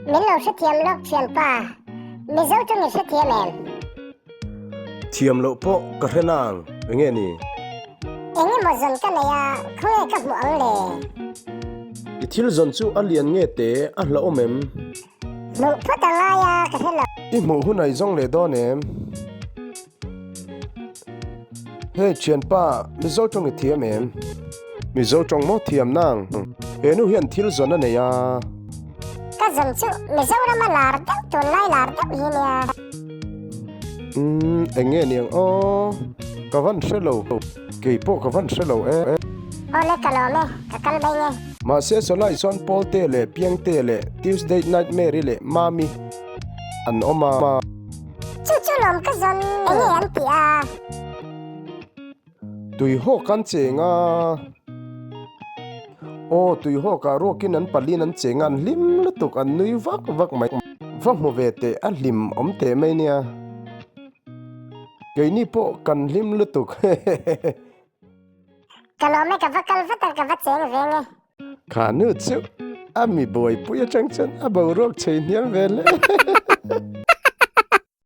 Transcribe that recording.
Min lo hrethiam lawk thianpa, Mizo tawng i hrethiam em? Thiam loh pawh ka hre nang, enge ni? Eng emaw zawn ka nei a, khawnge ka hmuh ang le? I thil zawn chu a lian nge te, a hlauhawm em? Hmuh phawt a ngai a, ka hre lo. I hmuh hun a i zawng leh dawn em? Hei thianpa, Mizo tawng i thiam em? Mizo tawng maw thiam nang? He nu hian thil zawn a nei a. Ka zawn chu Mizorama lar deuh tunlai lar deuh hi nia. Umm, eng nge niang aw? Ka van hre lo. Kei pawh ka van hre lo e. Awle ka lawm e, ka kal mai nge. Mahse sawlai chuan Pawlte leh Piangte leh Tuesday Nightmare-i leh Mami an awm a. Chu chu lawm ka zawn eng nge an tih a? Tuihawk an cheng a. Aw, tuihawkah ruakin an palin an cheng a, an hlim lutuk, an nui vak vak mai. Va hmu ve teh, a hlim awm teh mai nia. Keini pawh kan hlim lutuk, hehehe. Ka lawm e, ka va kal vat a, ka va cheng veng e. Kha nu chu a mi buaipui atang chuan a boruak chei hniam ve hle.